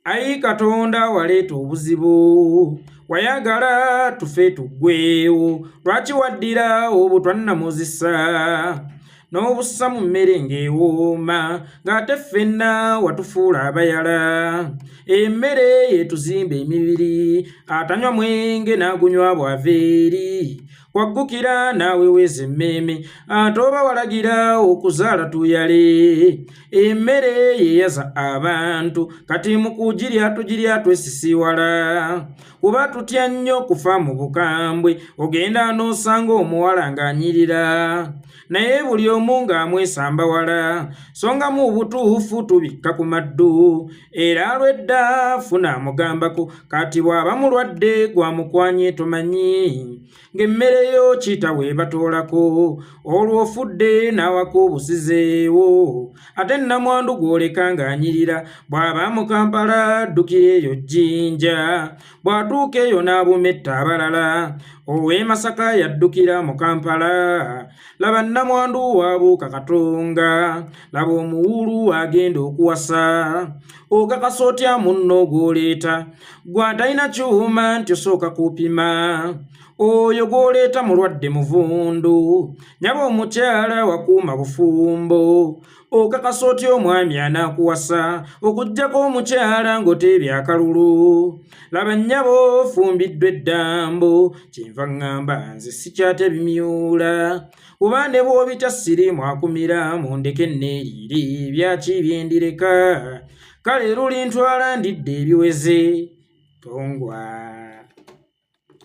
Ayi Katonda waleeta obuzibu, wayagala tufe tuggweewo, lwaki waddira obutwa nnamuzisa n'obussa mu mmere ng'ewooma, ng'ate ffenna watufuula abayala. Emmere yetuzimba emibiri, atanywa mwenge n'agunywa bw'ava eri. Waggukira n'aweweeza emmeeme, ate oba walagira okuzaala tuyale. Emmere yeyaza abantu, kati mu kugirya tugirya twesisiwala, kuba tutya nnyo okufa mu bukambwe. Ogenda n'osanga omuwala ng'anyirira, naye buli omu ng'amwesamba wala, so nga mu butuufu tubikka ku maddu. Era lwedda funa amugambako, kati bw'aba mulwadde gwamukwanye tomanyi ng'emmere yo kita weebatoolako, olwo ofudde n'awaka obusizeewo. Ate nnamwandu gw'oleka ng'anyirira, bw'aba mu Kampala addukira eyo Jjinja, bw'atuuka eyo n'abumetta abalala. Ow'e Masaka yaddukira mu Kampala, laba nnamwandu waabuuka Katonga, laba omuwuulu agenda okuwasa. Okakasa otya munno gw'oleeta gw'atalina kyuma nti osooka kupima? Oyo gw'oleeta mulwadde muvundu. Nyaba omukyala wakuuma bufumbo, okakasa otya omwami anaakuwasa okuggyako omukyala ng'oteebye akalulu? Laba nnyabo ofumbiddwa eddambo, kyenva ŋŋamba nze sikyatya bimyula, kuba ne bw'obita siriimu akumira. Mundeke neeriire byaki byendireka, kale lulintwala ndidde ebiweze tongwa.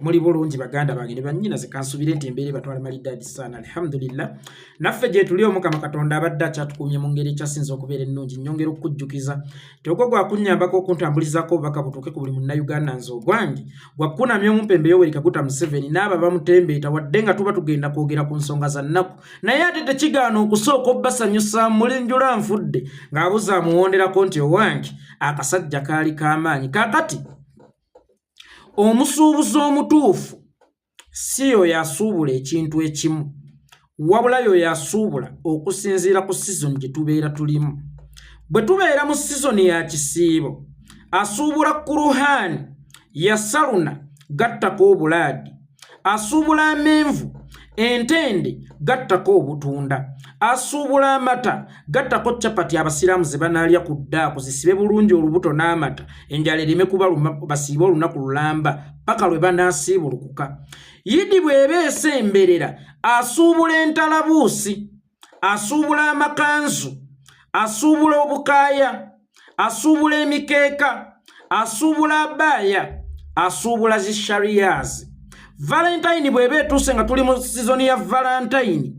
Muli bulungi baganda bange ne bannyina? Zikansubire nti embeera ebatwala malidaadi saana. Alhamdulillah, naffe gye tuli, Omukama Katonda abadde akyatukuumye mu ngeri ekyasinza okubeera ennungi. Nnyongera okukujjukiza nti ogwo gwakunnyambako okuntambulizaako obubaka butuuke ku buli Munnayuganda. Nze ogwange gwakunamya omumpembe Yoweri Kaguta Museveni n'abo abamutembeeta, wadde nga tuba tugenda kwogera ku nsonga za nnaku, naye ate tekigaana okusooka obbasanyusa. Mulinjula nfudde ng'abuza amuwonderako nti owange akasajja kaali k'amaanyi. Kaakati omusuubuzi omutuufu si yoyo asuubula ekintu ekimu, wabula yoyo asuubula okusinziira ku sizoni gye tubeera tulimu. Bwe tubeera mu sizoni ya kisiibo, asuubula kuruhaani yasaluna gattako obulaadi, asuubula amenvu, entende gattako obutunda, asuubula amata gattako capati abasiraamu ze banaalya ku ddaaku, zisibe bulungi olubuto n'amata, enjala ereme kubaluma, basiibe olunaku lulamba paka lwe banaasiibulukuka. Yidi bw'eba esemberera, asuubula entalabuusi, asuubula amakanzu, asuubula obukaaya, asuubula emikeeka, asuubula abaaya, asuubula zi shariyaazi. Valentine bw'eba etuuse nga tuli mu sizoni ya Valentine,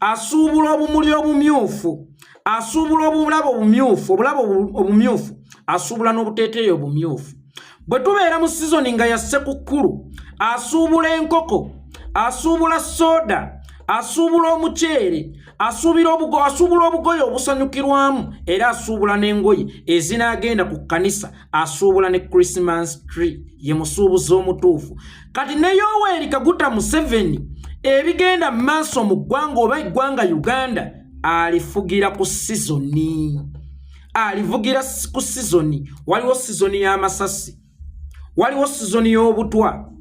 asuubula obumuli obumyufu, asuubula obulabo obumyufu, obulabo obumyufu, asuubula n'obuteeteeyi obumyufu. Bwe tubeera mu sizoni nga ya Ssekukkulu, asuubula enkoko, asuubula sooda, asuubula omuceere, asuubira obugo, asuubula obugoye obusanyukirwamu, era asuubula n'engoye ezinaagenda ku kkanisa, asuubula ne Christmas tree. Ye musuubuzi omutuufu. Kati ne Yoweri Kaguta Museveni, ebigenda mu maaso mu ggwanga oba eggwanga Uganda alifugira ku sizoni, alivugira ku sizoni. Waliwo sizoni y'amasasi, waliwo sizoni y'obutwa,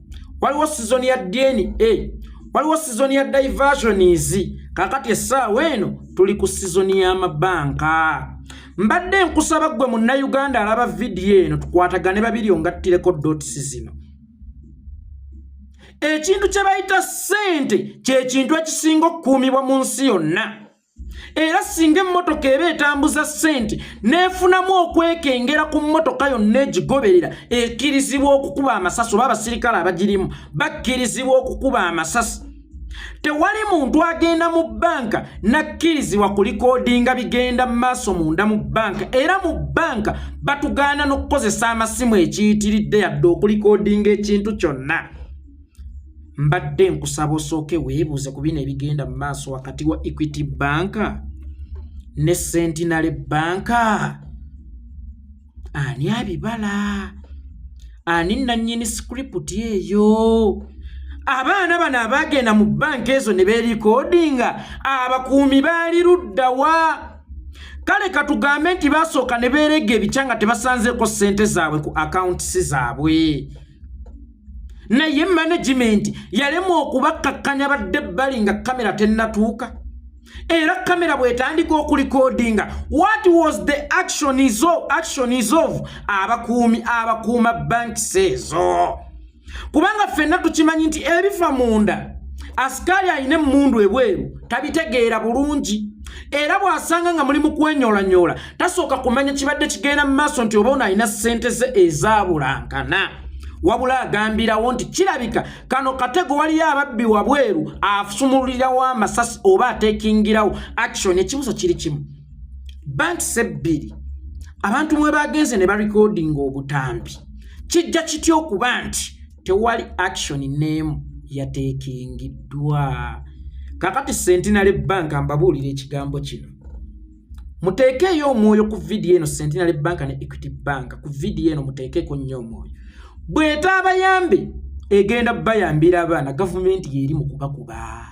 waliwo sizoni ya DNA, waliwo sizoni ya diversions. Kakati essaawa eno tuli ku sizoni y'amabanka. Mbadde nkusaba ggwe Munnayuganda alaba vidiyo eno, tukwatagane babiri ongattireko dots zino. Ekintu kye bayita ssente kyekintu ekisinga okukuumibwa mu nsi yonna, era singa emmotoka eba etambuza ssente n'efunamu okwekengera ku mmotoka yonna egigoberera, ekkirizibwa okukuba amasasi, oba abasirikale abagirimu bakkirizibwa okukuba amasasi. Tewali muntu agenda mu bbanka nakkirizibwa kulikodinga bigenda mu maaso munda mu bbanka, era mu bbanka batugaana n'okukozesa amasimu ekiyitiridde yadde okulikodinga ekintu kyonna. Mbadde nkusaba osooke weebuuze ku bino ebigenda mu maaso wakati wa Equity Bank ne Centenary Bank. Ani abibala? Ani nannyini script eyo? Abaana bano abaagenda mu bbanka ezo ne beerikodinga, abakuumi baali luddawa? Kale katugambe nti basooka ne beerega ebikya nga tebasanzeeko ssente zaabwe ku accounts zaabwe, naye management yalemwa okubakkakkanya badde ebbali nga kamera tennatuuka. Era kamera bw'etandika okurecordinga, what was the action is of abakuumi abakuuma banks ezo? Kubanga ffenna tukimanyi nti ebifa munda, asikaali alina emmundu ebweru tabitegeera bulungi, era bw'asanga nga muli mu kwenyoolanyoola tasooka kumanya kibadde kigenda mu maaso nti oba ono alina ssente ze ezaabulankana, wabula agambirawo nti kirabika kano katego, waliyo ababbi wabweru, asumululirawo amasasi oba atakingirawo action. Ekibuzo kiri kimu: banks ebbiri abantu mwe bagenze ne barecordinga obutambi, kijja kitya okuba nti tewali action n'emu yateekingiddwa? Kakati Centenary Bank, mbabuulira ekigambo kino, muteekeeyo omwoyo ku vidiyo eno. Centenary Bank ne Equity Bank, ku vidiyo eno muteekeeko nnyo omwoyo. Bw'etaabayambe, egenda bayambira abaana. Gavumenti yeeri mu kubakuba,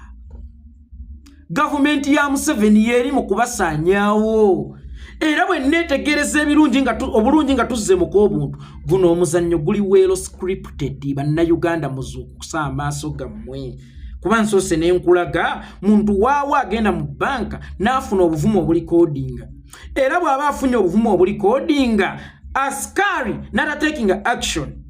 gavumenti ya Museveni yeeri mu kubasaanyaawo. Era bwe neetegereza ebirungi nga obulungi nga tuzze mu k'obuntu, guno omuzannyo guli well scripted. Bannayuganda, muzuukusa amaaso gammwe, kuba nsoose ne nkulaga muntu waawo agenda mu banka n'afuna obuvumu oburecordinga, era bw'aba afunye obuvumu oburecordinga, askari n'atatakinga action.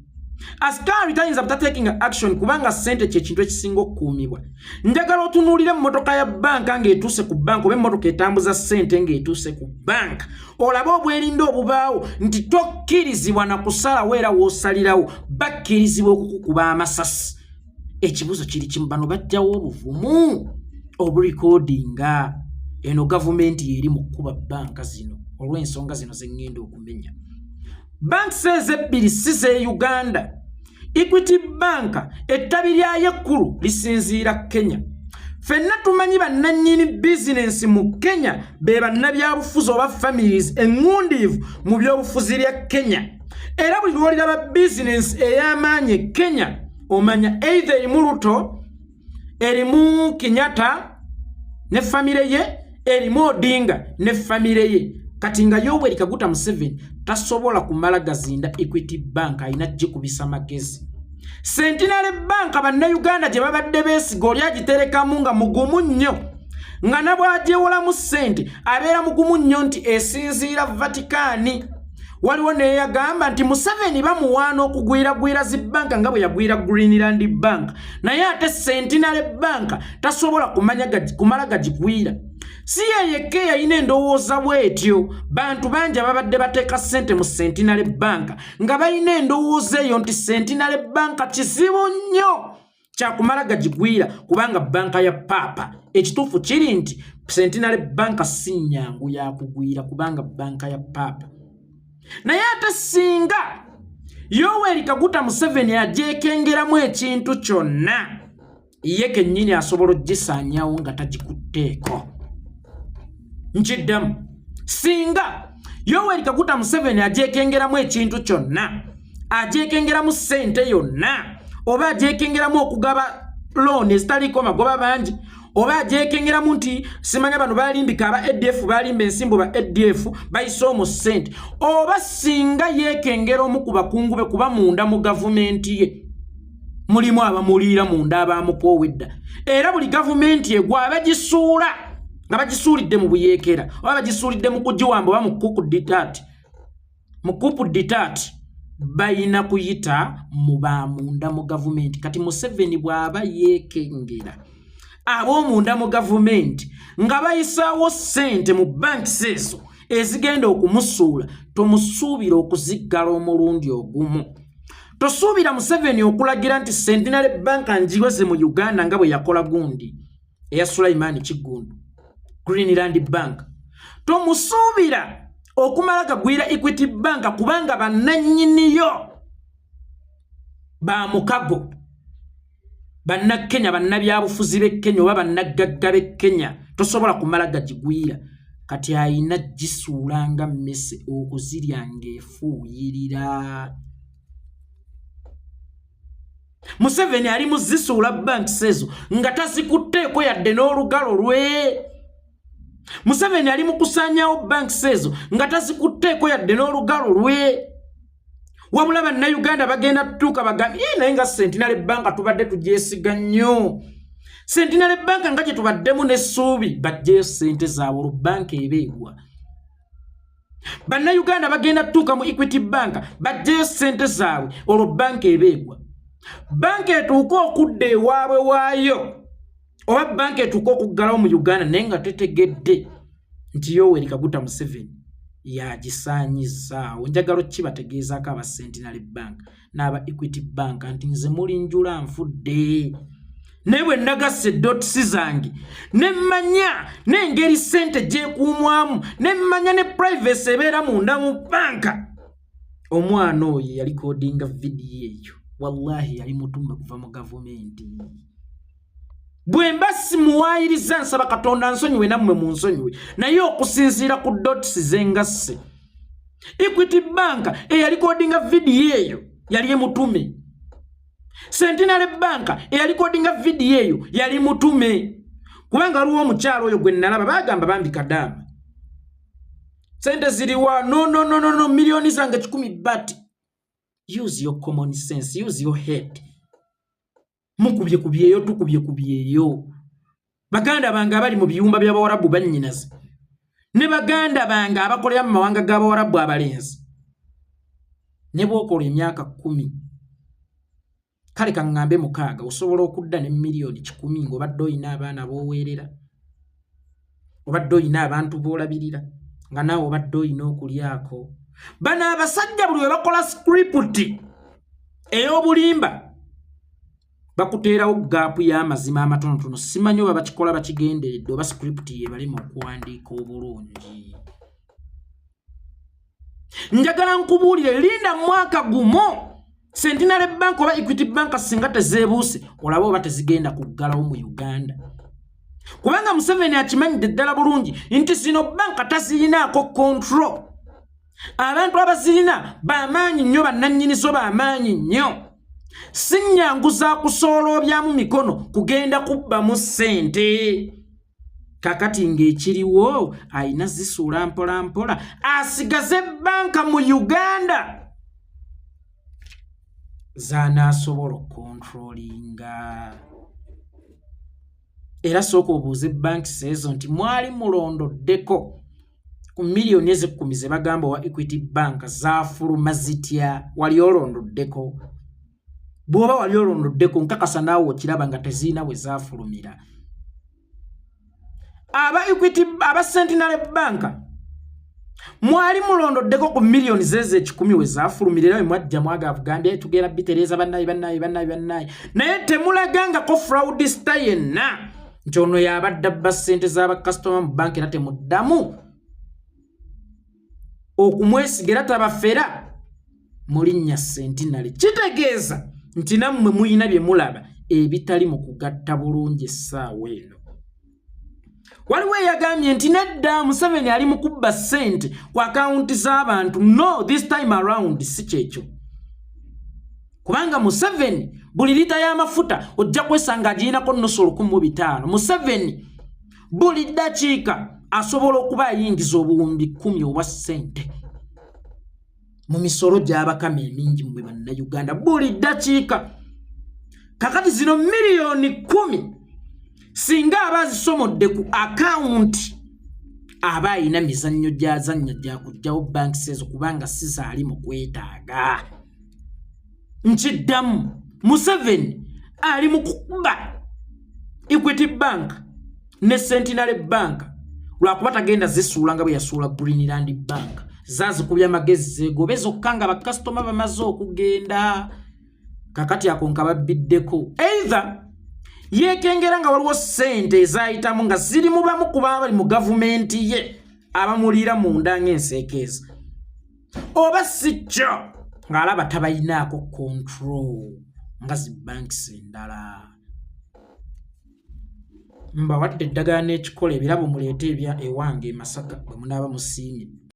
Askari tayinza butatakinga action kubanga ssente kyekintu ekisinga okukuumibwa. Njagala otunuulire emmotoka ya banka ng'etuuse ku banka, oba emmotoka etambuza ssente ng'etuuse ku banka, olabe obwerinda obubaawo nti tokkirizibwa na kusalawo, era w'osalirawo bakkirizibwa okukukuba amasasi. Ekibuuzo kiri kimu: bano bajjawo obuvumu oburecordinga? Eno gavumenti yeri mu kkuba banka zino olw'ensonga zino ze ŋŋenda okumenya. Banks ezo ebbiri si z'e Uganda. Equity Bank ettabi lyayo ekkulu lisinziira Kenya. Ffenna tumanyi bannannyini bizinensi mu Kenya be bannabyabufuzi oba families eŋŋundiivu mu byobufuzi bya Kenya. Era buli lwoliraba bizinensi ey'amaanyi e Kenya, omanya either erimu Ruto, erimu Kenyatta ne famire ye, erimu Odinga ne famire ye. Kati nga Yoweri Kaguta Museveni tasobola kumala gazinda Equity Bank, alina gikubisa magezi. Centenary Bank bannayuganda gye babadde beesiga, oli agiterekamu nga mugumu nnyo, nga nabwagyewolamu ssente abeera mugumu nnyo nti esinziira Vatikaani. Waliwo neyagamba nti Museveni bamuwaana okugwiragwira zi banka nga bwe yagwira Greenland Bank, naye ate Centenary Bank tasobola kumala gagigwira. Si yeyekka eyalina endowooza bw'etyo, bantu bangi ababadde bateeka ssente mu Centenary Bank nga balina endowooza eyo nti Centenary Bank kizibu nnyo kyakumala gagigwira kubanga banka ya paapa. Ekituufu kiri nti Centenary Bank si nnyangu yakugwira kubanga banka ya paapa, naye ate singa Yoweri Kaguta Museveni agyekengeramu ekintu kyonna, ye kennyini asobola ogisaanyawo nga tagikutteeko. Nkiddamu: singa Yoweri Kaguta Museveni agyekengeramu ekintu kyonna, agyekengeramu ssente yonna, oba agyekengeramu okugaba looni ezitaliiko magoba bangi, oba agyekengeramu nti simanya bano balimbika aba ADF, balimba ensimbu ba ADF bayise omwo ssente, oba singa yeekengera omu ku bakungu be, kuba munda mu gavumenti ye mulimu abamuliira munda abamukoowa edda, era buli gavumenti egwa abagisuula nga bagisuulidde mu buyeekera oba bagisuulidde mu kugiwamba oba mu coup d'état, mu coup d'état bayina kuyita mu bamunda mu gavumenti. Kati Museveni bw'aba yeekengera ab'omunda mu gavumenti nga bayisaawo ssente mu banks ezo ezigenda okumusuula, tomusuubira okuziggala omulundi ogumu. Tosuubira Museveni okulagira nti Centenary Bank njiweze mu Uganda nga bwe yakola gundi eya Sulaimaani Kiggundu, Greenland Bank. Tomusuubira okumala gagwira Equity Bank kubanga bannannyiniyo bamukago Bannakenya, bannabyabufuzi b'e Kenya oba bannaggagga b'e Kenya, tosobola kumala gagigwira. Kati ayina gisuula nga mmese okuzirya ng'efuuyirira. Museveni ali mu zisuula banks ezo nga tazikutteeko yadde n'olugalo lwe. Museveni ali mu kusaanyaawo banks ezo nga tazikutteeko yadde n'olugalo lwe. Wabula Bannayuganda bagenda tutuuka bagambye, ye naye nga Centenary Bank tubadde tugyesiga nnyo, Centenary Bank nga gye tubaddemu n'essuubi, bajjeyo ssente zaabwe, olwo banka eba egwa. Bannayuganda bagenda tutuuka mu Equity Bank, bajjeyo ssente zaabwe, olwo banka eba egwa. Banka etuuke okudda ewaabwe waayo, oba banka etuuke okuggalawo mu Uganda, naye nga tetegedde nti Yoweri Kaguta Museveni yagisaanyizaawo. Njagala okkibategeezaako aba Centenary Bank n'aba Equity Bank nti nze mulinjula nfudde, naye bwe nagasse dots zange ne mmanya n'engeri ssente gyekuumwamu, ne mmanya ne privacy ebeera munda mu banka, omwana oyo yalikodinga vidiyo eyo, wallahi yali mutume kuva mu gavumenti. Bwe mba simuwaayiriza, nsaba Katonda nsonyiwe, nammwe mu nsonyiwe, naye okusinziira ku dots zengasse, Equity Bank eyalikodinga vidiyo eyo yali emutume, Centenary Bank eyalikodinga vidiyo eyo yali mutume, kubanga waliwo omukyalo oyo gwe nalaba bagamba, bambi kadaama, sente ziriwa? No, no, no, no, no, miliyoni zange 100. But use your common sense, use your head. Mukubye kubyeyo, tukubye kubyeyo. Baganda bange abali mu biyumba by'Abawarabu, bannyinaze ne baganda bange abakolera mu mawanga g'Abawarabu, abalenzi, ne bw'okola emyaka 10, kale kaŋŋambe 6, osobola okudda ne miliyoni 100 ng'obadde oyina abaana b'oweerera, obadde oyina abantu b'olabirira, nga naawe obadde oyina okulyako. Bano abasajja buli we bakola script ey'obulimba, bakuteerawo gap y'amazima amatonotono. Simanyi oba bakikola bakigenderedde oba script yebalema okuwandiika obulungi. Njagala nkubuulire, linda mwaka gumu, Centenary Bank oba Equity Bank singa tezeebuuse, olabe oba tezigenda kuggalawo mu Uganda, kubanga Museveni akimanyidde ddala bulungi nti zino banka taziyinaako control. Abantu abazirina bamaanyi nnyo, bannannyinizo bamaanyi nnyo, si nnyangu za kusooloobyamu mikono kugenda kubbamu ssente. Kakati ng'ekiriwo, ayina zisuula mpola mpola asigaze banka mu Uganda z'anaasobola okukontrolinga. Era sooka obuuze banks ezo nti mwali mulondoddeko ku miliyoni ez'ekkumi ze bagamba owa Equity Bank zaafuluma zitya? Wali olondoddeko? Bw'oba wali olondoddeko, nkakasa naawe okiraba nga teziina we zaafulumira. Aba Equity, aba Centenary Bank, mwali mulondoddeko ku miliyoni zezo 100 we zaafulumira? Era we mwajja mwagavugambye tugenda bitereeza, bannaye, bannaye, bannaye, bannaye, naye temulagangako fraudster yenna nti ono yabadde abba ssente z'abakasitoma mu banka, era temuddamu okumwesiga, era tabafera mu linnya Centenary. Kitegeeza nti nammwe muyina bye mulaba ebitali mu kugatta bulungi. Essaawa eno waliwo eyagambye nti nedda, Museveni ali mu kubba ssente ku akawunti z'abantu. No, this time around si kyekyo, kubanga Museveni buli lita y'amafuta ojja kwesanga agirinako nusu 1500. Museveni buli ddakiika asobola okuba ayingiza 10,000 obwa ssente mu misolo gy'abakama emingi mmwe Bannayuganda, buli ddakiika. Kakati zino miliyoni 10 singa aba azisomodde ku akawunti, aba ayina mizannyo gy'azannya gyakugjawo banks ezo, kubanga si zaali mu kwetaaga. Nkiddamu, Museveni ali mu kukuba Equity Bank ne Centenary Bank lwakuba tagenda zisuula nga bwe yasuula Greenland Bank. Zazikubya amagezi zeegobe zokka nga bakasitoma bamaze okugenda. Kakati ako nkababiddeko, either yeekengera nga waliwo ssente ezayitamu nga ziri mu bamu ku bali mu gavumenti ye abamuliira munda ng'enseekeeza, oba si kyo ng'alaba tabayinaako control nga zi banks endala. Mbawadde eddagala n'ekikola, ebirabo muleete ebya ewange e Masaka bwe munaaba musiimye.